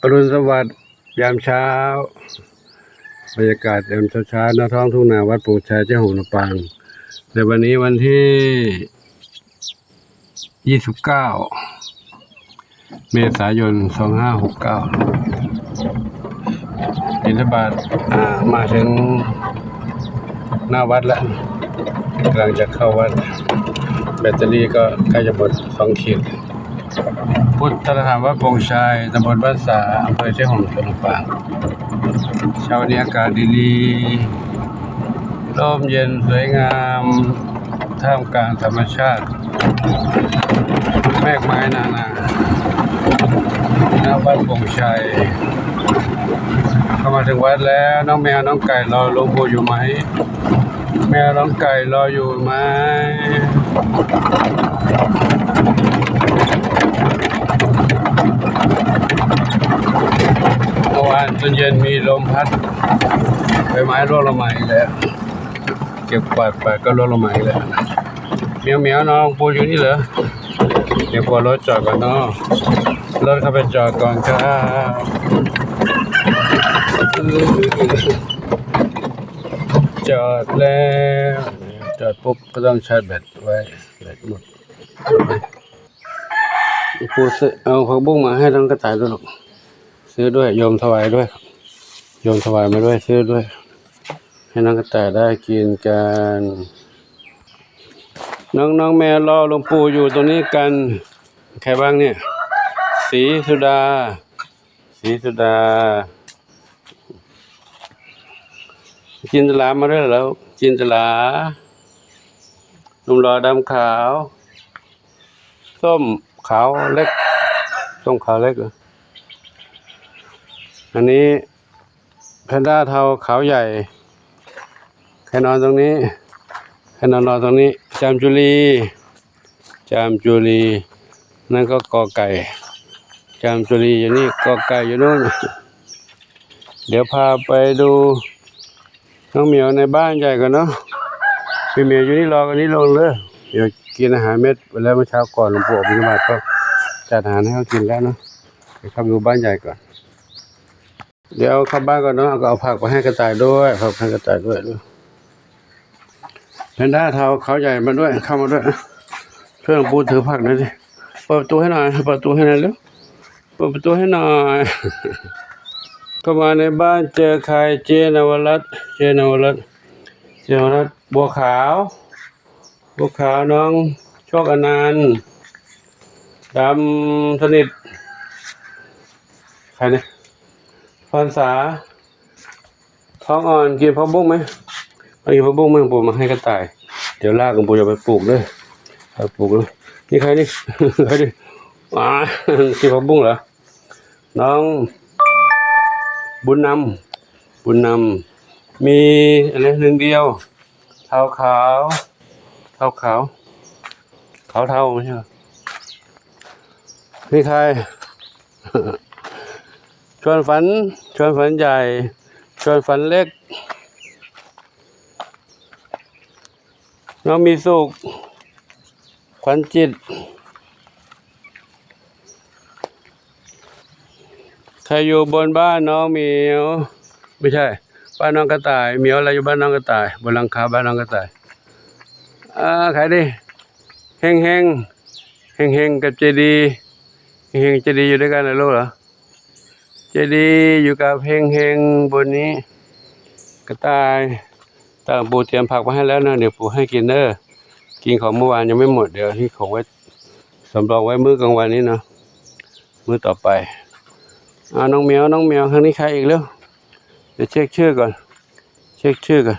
อรุณสวัสดิ์ยามเช้า บรรยากาศยามเช้าๆ ณ ท้องทุ่งนาวัดโป่งชัย เจ๊หงส์ ลำปาง ในวันนี้วันที่ ยี่สิบเก้า เมษายน สองห้าหกเก้า บิณฑบาต อ่า มาถึงหน้าวัดแล้ว กำลังจะเข้าวัด แบตเตอรี่ก็ใกล้จะหมดสองขีด พุทธสถานวัดโป่งชัย ตำบลบ้านสา อำเภอเจ๊หงส์ จังหวัดลำปาง เช้านี้อากาศดีๆ ร่มเย็นสวยงาม ท่ามกลางธรรมชาติ แมกไม้นานา ณ วัดโป่งชัย เข้ามาถึงวัดแล้ว น้องแมว น้องไก่ รอหลวงปู่อยู่ไหม? แมว น้องไก่ รออยู่ไหม? เมื่อวานตอนเย็นมีลมพัด ใบไม้ร่วงลงมาอีกแล้ว เก็บกวาดไปก็ร่วงลงมาอีกแล้ว แมวๆ น้องปูอยู่นี่เหรอ? เดี๋ยวกลัวรถจอดก่อนเนาะ รถเข้าไปจอดก่อนครับ จอดแล้ว จอดปุ๊บก็ต้องชาร์จแบตไว้ แบตหมด ปู่ซื้อ เอาผักบุ้งมาให้น้องกระต่ายด้วยลูก ซื้อด้วย โยมถวายด้วย โยมถวายมาด้วย ซื้อด้วย ให้น้องกระต่ายได้กินกัน น้องๆ แมวรอหลวงปู่อยู่ตรงนี้กัน ใครบ้างเนี่ย ศรีสุดา ศรีสุดา จินตลามาด้วยเหรอ จินตลา หนุ่มหล่อดำขาว ส้มขาวเล็ก ส้มขาวเล็กเหรอ อันนี้แพนด้าเทาขาวใหญ่ ใครนอนตรงนี้ ใครนอนนอนตรงนี้ จามจุลี จามจุลี นั่นก็กอไก่ จามจุลีอยู่นี่ กอไก่อยู่นู่น เดี๋ยวพาไปดูน้องเหมียวในบ้านใหญ่ก่อนเนาะ พี่เหมียวอยู่นี่รอกันนี่ลงเลย เดี๋ยวกินอาหารเม็ดไปแล้ว เมื่อเช้าก่อนหลวงปู่ออกบิณฑบาตก็จัดอาหารให้เขากินแล้วเนาะ เดี๋ยวเข้าไปดูบ้านใหญ่ก่อน เดี๋ยวเข้าบ้านก่อนเนาะ ก็เอาผักไปให้กระต่ายด้วย ผักให้กระต่ายด้วย แพนด้าเทาขาวใหญ่มาด้วย เข้ามาด้วย ช่วยหลวงปู่ถือผักหน่อยสิ เปิดประตูให้หน่อย เปิดประตูให้หน่อยเร็ว เปิดประตูให้หน่อย เข้ามาในบ้านเจอใคร เจ๊นวรัตน์ เจ๊นวรัตน์ เจ๊นวรัตน์ บัวขาว บัวขาว น้องโชคอนันต์ ดำสนิท ใครเนี่ย พรสา ท้องอ่อน กินผักบุ้งไหม เอา กินผักบุ้งไหม ปู่มาให้กระต่าย เดี๋ยวลากหลวงปู่จะไปปลูกเด้อ ไปปลูกเด้อ นี่ใครนี่ ใครนี่ อ่า กินผักบุ้งเหรอ น้องบุญนำ บุญนำ มีอะไร หนึ่งเดียว เทาขาว เทาขาว ขาวเทา ไม่ใช่เหรอ นี่ใคร ชวนฝัน ชวนฝันใหญ่ ชวนฝันเล็ก น้องมีสุข ขวัญจิต ใครอยู่บนบ้านน้องเหมียว ไม่ใช่ บ้านน้องกระต่าย เหมียวอะไรอยู่บ้านน้องกระต่าย บนหลังคาบ้านน้องกระต่าย อ่า ใครดิ เฮงเฮง เฮงเฮงกับเจดี เฮงเฮงเจดีอยู่ด้วยกันนะลูกเหรอ เจดีอยู่กับเฮงเฮงบนนี้ กระต่าย ตาปู่เตรียมผักมาให้แล้วนะ เดี๋ยวปู่ให้กินเด้อ กินของเมื่อวานยังไม่หมด เดี๋ยวที่ของไว้ สำรองไว้มื้อกลางวันนี้เนาะ มื้อต่อไป อ่า น้องแมว น้องแมว ทางนี้ใครอีกเร็ว เดี๋ยวเช็คชื่อก่อน เช็คชื่อก่อน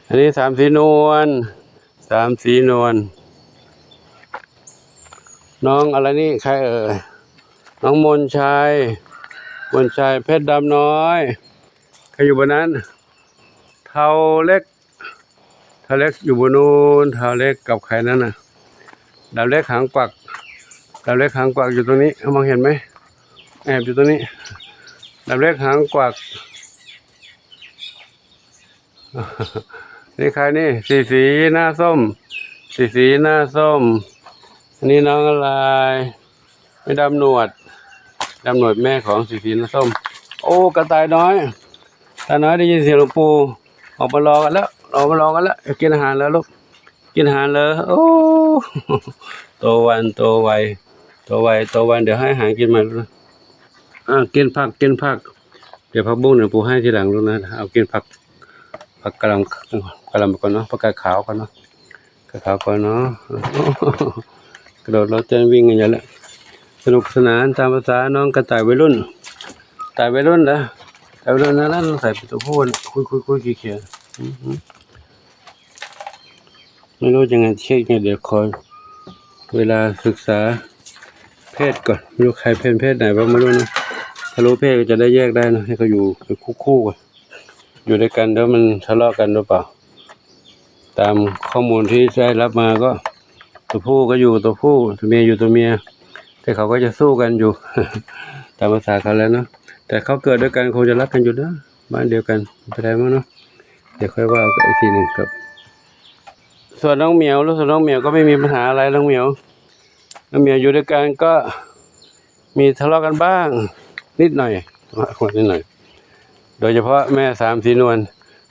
อันนี้สามสีนวล สามสีนวล น้องอะไรนี่ ใครเอ่ย น้องมนชัย มนชัย เพชรดำน้อย ใครอยู่บนนั้น เทาเล็ก เทาเล็กอยู่บนนู้น เทาเล็กกับใครนั่นน่ะ ดำเล็กหางกวัก ดำเล็กหางกวักอยู่ตรงนี้ มองเห็นไหม แอบอยู่ตรงนี้ ดำเล็กหางกวัก นี่ใครนี่ สีสีหน้าส้ม สีสีหน้าส้ม อันนี้น้องอะไร ไม่ดำหนวด ດຳໜວດແມ່ຂອງສີສີນະສົ້ມ. ໂອ້ ກະຕ່າຍນ້ອຍ ກະຕ່າຍນ້ອຍໄດ້ຍິນສຽງຫຼວງປູ່ ອອກມາລໍກັນແລ້ວ ອອກມາລໍກັນແລ້ວ ຢາກກິນອາຫານແລ້ວລູກ ກິນອາຫານເລີຍ. ໂອ້ ໂຕໄວ ໂຕໄວ ໂຕໄວ ໂຕໄວ ດຽວໃຫ້ອາຫານກິນໃໝ່ລູກນະ. ອ່າ ກິນຜັກ ກິນຜັກ ດຽວຜັກບຸ້ງດຽວປູໃຫ້ທີຫຼັງລູກນະ. ເອົາກິນຜັກ ຜັກກະຫຼ່ຳ ກະຫຼ່ຳກ່ອນເນາະ ຜັກກາດຂາວກ່ອນເນາະ ກະຂາວກ່ອນເນາະ. ກະໂດດໂລດເຕັ້ນວິ່ງກັນໃຫຍ່ແລ້ວ ສະໜຸກສະໜານຕາມພາສານ້ອງກະຕ່າຍໄວລຸ້ນ ກະຕ່າຍໄວລຸ້ນນະ ກະຕ່າຍໄວລຸ້ນນັ້ນ ໃສ່ເປັນຕົວຜູ້ນະ ຄຸຍໆໆ ຂຽນ ອື ໄມ່ຮູ້ຈະເຮັດຫຍັງ ດຽວຂໍເວລາສຶກສາເພດກ່ອນ ໄມ່ຮູ້ໃຄເປັນເພດໃດບໍ່ ໄມ່ຮູ້ນະ. ຖ້າຮູ້ເພດກໍຈະໄດ້ແຍກໄດ້ນະ ໃຫ້ເຂົາຢູ່ເປັນຄູ່ໆກັນ ຢູ່ດ້ວຍກັນເດີ ມັນທະເລາະກັນຫຼືເປົ່າ. ຕາມຂໍ້ມູນທີ່ໄດ້ຮັບມາກໍ ຕົວຜູ້ກໍຢູ່ຕົວຜູ້ ຕົວເມຍຢູ່ຕົວເມຍ ແຕ່ເຂົາກໍຈະສູ້ກັນຢູ່ ຕາມພາສາເຂົາແຫຼະເນາະ. ແຕ່ເຂົາເກີດດ້ວຍກັນຄົງຈະຮັກກັນຢູ່ເດີ ບ້ານດຽວກັນ ບໍ່ເປັນໄປໄດ້ໝົດເນາະ. ດຽວຄ່ອຍວ່າກັນອີກທີໜຶ່ງຄັບ. ສ່ວນນ້ອງໝຽວ ສ່ວນນ້ອງໝຽວກໍໄມ່ມີບັນຫາອະໄລ ນ້ອງໝຽວ ນ້ອງໝຽວຢູ່ດ້ວຍກັນກໍມີທະເລາະກັນບ້າງນິດໜ້ອຍ ນິດໜ້ອຍ ໂດຍສະເພາະແມ່ສາມສີນວນ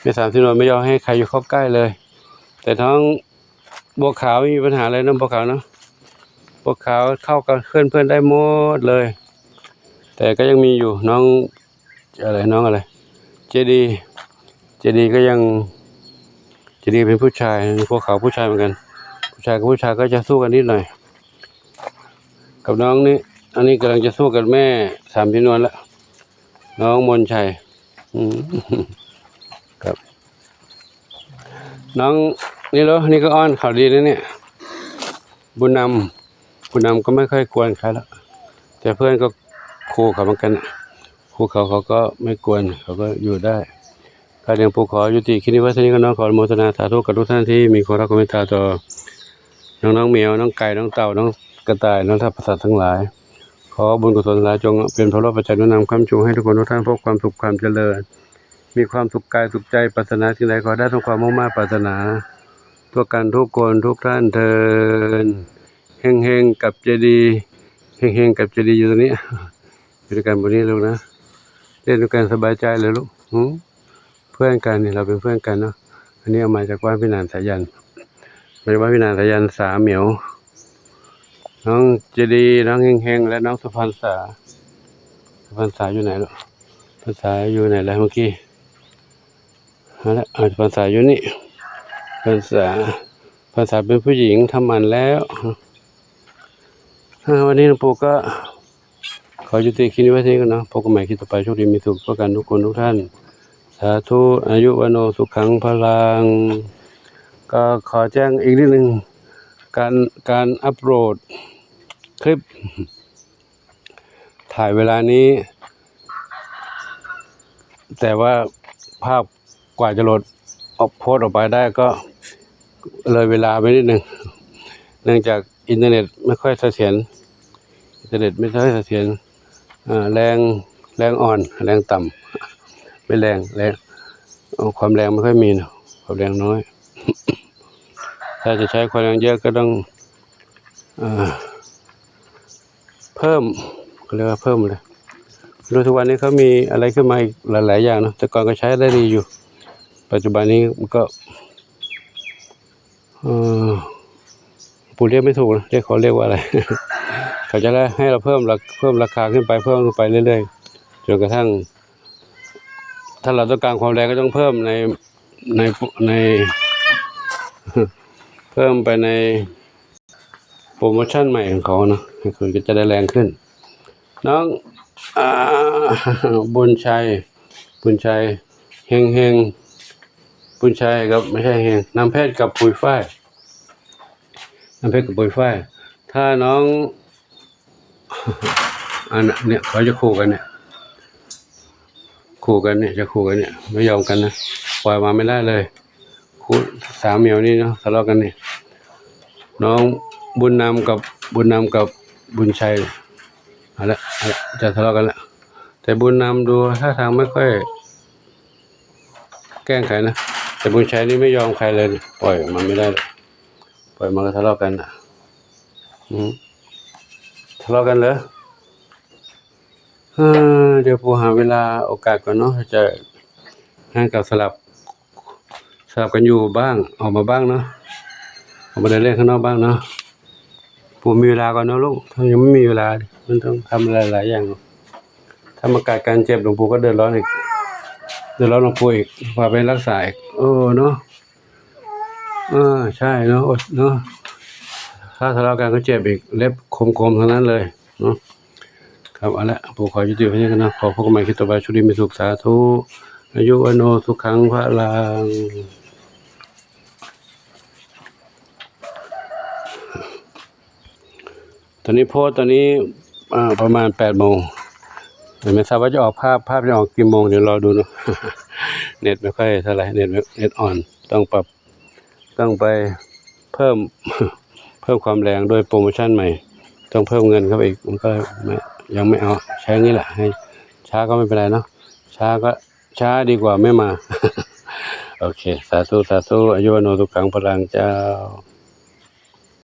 ແມ່ສາມສີນວນໄມ່ຍອມໃຫ້ໃຄຢູ່ເຂົ້າໃກ້ເລີຍ. ແຕ່ນ້ອງບົວຂາວໄມ່ມີບັນຫາເລີຍ ນ້ອງບົວຂາວເນາະ ບົວຂາວເຂົ້າກັບເພື່ອນໆໄດ້ໝົດເລີຍ. ແຕ່ກໍຍັງມີຢູ່ ນ້ອງ ອະໄລ ນ້ອງອະໄລ ເຈດີ ເຈດີກໍຍັງ ເຈດີເປັນຜູ້ຊາຍ ພວກເຂົາຜູ້ຊາຍເໝືອນກັນ ຜູ້ຊາຍກັບຜູ້ຊາຍກໍຈະສູ້ກັນນິດໜ້ອຍ ກັບນ້ອງນີ້. ອັນນີ້ກຳລັງຈະສູ້ກັບແມ່ສາມສີນວນລະ ນ້ອງມົນໄຊ ອືມ ຄັບ ນ້ອງນີ້ໂລ ນີ້ກໍອ່ອນເຂົາດີນະນີ້ ບຸນນຳ ບຸນນຳກໍໄມ່ຄ່ອຍກວນໃຄລະ ແຕ່ເພື່ອນກໍຄູ່ເຂົາເໝືອນກັນ ຄູ່ເຂົາ ເຂົາກໍໄມ່ກວນ ເຂົາກໍຢູ່ໄດ້. ການຫຼຽງປູຂໍຍຸຕິຄລິບນີ້ໄວ້ເທົ່ານີ້ກ່ອນເນາະ. ຂໍອະນຸໂມທະນາສາທຸກັບທຸກທ່ານທີ່ມີຄວາມຮັກຄວາມເມດຕາຕໍ່ນ້ອງໆ ແມວ ນ້ອງໄກ່ ນ້ອງເຕົ່າ ນ້ອງກະຕ່າຍ ແລະ ສັບພະສັດທັງຫຼາຍ. ຂໍບຸນກຸສົນທັງຫຼາຍຈົ່ງເປັນພະໂລດປັດໄຈໜູນນຳຄ້ຳຊູໃຫ້ທຸກຄົນທຸກທ່ານພົບຄວາມສຸກຄວາມຈະເລີນ ມີຄວາມສຸກກາຍສຸກໃຈ ປາດຖະໜາສິ່ງໃດຂໍໄດ້ສົມຄວາມມຸ່ງມາດປາດຖະໜາ ທົ່ວກັນທຸກຄົນທຸກທ່ານເທີ້ນ. ເຮັງໆ ກັບເຈດີ ເຮັງໆ ກັບເຈດີຢູ່ຕົງນີ້ ຢູ່ດ້ວຍກັນບໍ່ນີ້ລູກນະ ເຫຼັ້ນດ້ວຍກັນສະບາຍໃຈເລີຍລູກ. ຫື ເພື່ອນກັນນີ້ ເຮົາເປັນເພື່ອນກັນເນາະ. ອັນນີ້ເອົາມາຈາກບ້ານພີ່ໜານສາຍັນ ມາຈາກບ້ານພີ່ໜານສາຍັນ ສາມໝຽວ ນ້ອງເຈດີ ນ້ອງເຮັງໆ ແລະ ນ້ອງສຸພັນສາ. ສຸພັນສາຢູ່ໃນລະ? ພັນສາຢູ່ໃນລະເມື່ອກີ້? ຫັ້ນລະ ອາ ພັນສາຢູ່ນີ້ ພັນສາ ພັນສາເປັນຜູ້ຍິງທຳໝັນແລ້ວ. ອາ ວັນນີ້ຫຼວງປູກໍຂໍຍຸຕິຄລິບນີ້ໄວ້ເທົ່ານີ້ກ່ອນເນາະ. ພົບກັນໃໝ່ຄລິບຕໍ່ໄປ ໂຊກດີມີສຸກທົ່ວກັນທຸກຄົນທຸກທ່ານ ສາທຸ ອາຍຸ ວັນໂນ ສຸຂັງ ພະລັງ. ກໍຂໍແຈ້ງອີກນິດໜຶ່ງ ການ ການອັບໂຫຼດຄລິບ ຖ່າຍເວລານີ້ ແຕ່ວ່າພາບກວ່າຈະໂຫຼດອອກ ໂພສອອກໄປໄດ້ກໍເລີຍເວລາໄປນິດໜຶ່ງ ເນື່ອງຈາກອິນເຕີເນັດໄມ່ຄ່ອຍສະຖຽນ ອິນເຕີເນັດໄມ່ຄ່ອຍສະຖຽນ ເອີ ແຮງ ແຮງອ່ອນ ແຮງຕ່ຳ ໄມ່ແຮງ ແຮງ ຄວາມແຮງໄມ່ຄ່ອຍມີເນາະ ຄວາມແຮງນ້ອຍ. ຖ້າຈະໃຊ້ຄວາມແຮງເຍອະກໍຕ້ອງ ເອີ ເພີ່ມ ເຂົາເອີ້ນວ່າເພີ່ມເລີຍ. ໂດຍທຸກວັນນີ້ເຂົາມີອະໄລຂຶ້ນມາອີກຫຼາຍໆຢ່າງເນາະ ແຕ່ກ່ອນກໍໃຊ້ໄດ້ດີຢູ່ ປັດຈຸບັນນີ້ມັນກໍ ເອີ ປູລຽກໄມ່ຖືກນະ ເຂົາລຽກວ່າອະໄລ ເຂົາຈະໄດ້ໃຫ້ເຮົາເພີ່ມລາ ເພີ່ມລາຄາຂຶ້ນໄປ ເພີ່ມຂຶ້ນໄປເລື້ອຍໆ ຈົນກະທັ້ງ ຖ້າເຮົາຕ້ອງການຄວາມແຮງກໍຕ້ອງເພີ່ມໃນ ໃນ ໃນ ເພີ່ມໄປໃນໂປຣໂມຊັນໃໝ່ຂອງເຂົາເນາະ ເຂົາກໍຈະໄດ້ແຮງຂຶ້ນ. ນ້ອງ ອາ ບຸນໄຊ ບຸນໄຊ ເຮັງໆ ບຸນໄຊກັບ ບໍ່ໃຊ່ເຮັງ ນ້ຳເພັດກັບປຸຍຝ້າຍ ນ້ຳເພັດກັບປຸຍຝ້າຍ. ຖ້ານ້ອງ ອັນເນີ້ຍ ເຂົາຈະຂູ່ກັນເນີ້ຍ ຂູ່ກັນເນີ້ຍ ຈະຂູ່ກັນເນີ້ຍ ໄມ່ຍອມກັນນະ ປ່ອຍມາໄມ່ໄດ້ເລີຍ. ຄູ່ສາມໝຽວນີ້ເນາະ ທະເລາະກັນນີ້ ນ້ອງບຸນນຳກັບ ບຸນນຳກັບບຸນໄຊ ເອົາລະ ເອົາລະ ຈະທະເລາະກັນລະ. ແຕ່ບຸນນຳດູທ່າທາງໄມ່ຄ່ອຍແກ້ງໃຄນະ ແຕ່ບຸນໄຊນີ້ໄມ່ຍອມໃຄເລີຍ ປ່ອຍມາໄມ່ໄດ້ ປ່ອຍມາກໍທະເລາະກັນນະ. ອືມ ທະເລາະກັນເລີຍ. ເອີ ດຽວປູຫາເວລາໂອກາດກ່ອນເນາະ ຈະຫາກັບສະຫຼັບ ສະຫຼັບກັນຢູ່ບ້າງ ອອກມາບ້າງເນາະ ອອກມາເດີນເລ່ນຂ້າງນອກບ້າງເນາະ. ປູມີເວລາກ່ອນເນາະລູກ ຖ້າຍັງບໍ່ມີເວລາ ມັນຕ້ອງທຳຫຼາຍໆຢ່າງ. ຖ້າມາກາດການເຈັບ ຫຼວງປູກໍເດືອດຮ້ອນອີກ ເດືອດຮ້ອນຫຼວງປູອີກ ພາໄປລັກສາອີກ ເອີເນາະ. ເອີ ໃຊ່ເນາະ ເນາະ ຖ້າທະເລາະກັນກໍເຈັບອີກ ເລັບຄົມໆທັງນັ້ນເລີຍເນາະ. ຄັບ ເອົາລະ ປູຂໍຍຸຕິພຽງເທົ່ານີ້ກ່ອນເນາະ ຂໍພົບກັນໃໝ່ຄລິບຕໍ່ໄປ ໂຊກດີມີສຸກ ສາທຸ ອາຍຸ ວັນໂນ ສຸຂັງ ພະລັງ. ຕອນນີ້ໂພສ ຕອນນີ້ ອ່າ ປະມານແປດໂມງ ແຕ່ໄມ່ຊາບວ່າຈະອອກພາບ ພາບຈະອອກກີ່ໂມງ ດຽວລໍດູເນາະ. ເນັດບໍ່ຄ່ອຍເທົ່າໃດ ເນັດ ເນັດອ່ອນ ຕ້ອງປັບ ຕ້ອງໄປເພີ່ມ ເພີ່ມຄວາມແຮງດ້ວຍໂປຣໂມຊັນໃໝ່ ຕ້ອງເພີ່ມເງິນເຂົ້າໄປອີກ ມັນກໍຍັງໄມ່ເອົາ ໃຊ້ນີ້ແຫຼະ ໃຫ້ຊ້າກໍໄມ່ເປັນໄລເນາະ ຊ້າກໍ ຊ້າດີກວ່າໄມ່ມາ. ໂອເຄ ສາທຸ ສາທຸ ອາຍຸ ວັນໂນ ສຸຂັງ ພະລັງ ເຈົ້າ.